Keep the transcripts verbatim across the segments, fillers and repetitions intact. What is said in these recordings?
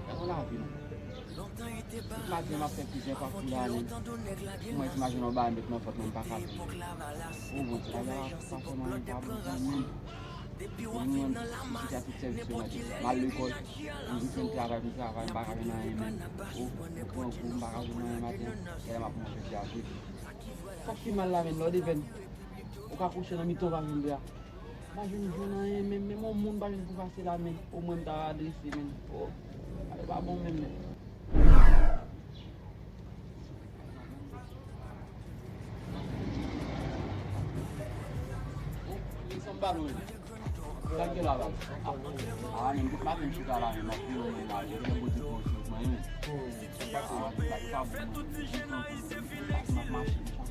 Gade yon lavi non. Tout maten m ap fè plizyè pakou la menm. Mwen ti maten yon bagay met nan vant mwen m pa ka peye. O Bondye, lagè la pa fè mwen pa bon menm. Mwen menm m chita tout sèvis yo maten. M al lekòl, m jis fin travay, m travay, m pa ka jwenn anyen menm. O, m pran kou, m pa ka jwenn anyen maten. Gade m ap manje jodi a vre. Sa k pi mal la menm, lè w devenn, ou ka kouche nan mitan pa jwenn dra. Pa jwenn jwenn anyen menm, menm yon moun pa jwenn pou pase la menm. O mwen m ta adrese menm. O, ale pa bon menm menm. Sa k gen la la? A, menm tout maten m chita la menm, m ap vire mwen la, mwen gen boudik mwen sou mwen menm. A, mwen pa bon menm. M ap mache, m ap mache.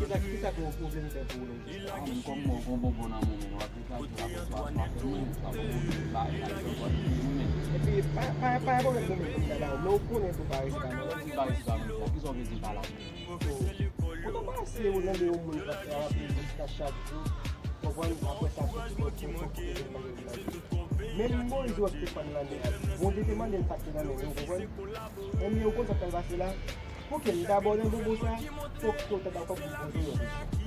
Kisa, kisa ki ou vle m fè pou ou menm? Kòm mwen gon bonbon nan men mwen, w ap degaje la pou sa pa fè mwen, sa bonbon vin bay, bay bonbon vin mwen. Epi, pa, pa, pa pwoblèm bonbon vin bay, men ou konnen tou pa resi pa mwen. Kisa w vle di pa la? Kontan pase ou nan de yon moun k ap travay jiska chak jou, konprann, apre sa, pou ti kòb pou kòb pou manje. Menm Moyiz wè k te pann lanmè a, Bondye te mande l sa k te nan men l, ou konprann? Ebyen, ou konn sa k pral pase la? Pou ke m ta ba w nan bonbon sa, fòk ke w ta dakò pou m poze w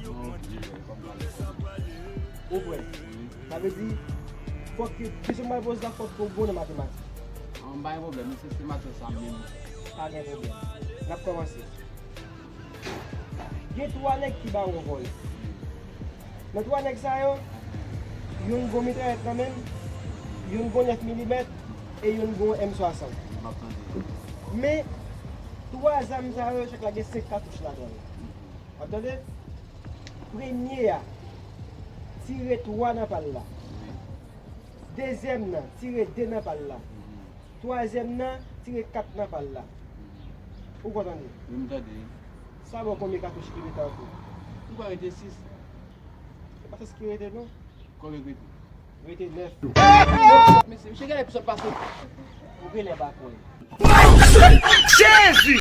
yon kesyon. Ou kwè? Sa vle di, fòk ke kesyon m pral poze la, fòk ke w bon nan matematik. An, pa gen pwoblèm, se, se matyè sa m menm. Pa gen pwoblèm. N ap kòmanse. Gen twa nèg ki ba w yon vòlè. Nan twa nèg sa yo, youn gon mitrayèt nan men l, youn gon nèf milimèt, e youn gon M swasant. Men, twa zam sa yo, chak la gen senk katouch ladan yo. W ap tande? Premye a, tire twa nan pal la. Dezyèm nan, tire de nan pal la. Twazyèm nan, tire kat nan pal la. Ou konn tande? Wi, m tande. Sa ba w konbyen katouch ki rete ankò? M kwè rete sis. Se pa sis ki rete, non. Konbyen k rete? Rete nèf. Mesye, misye gen epizòd pase. Ou genlè pa kwè. Jezi!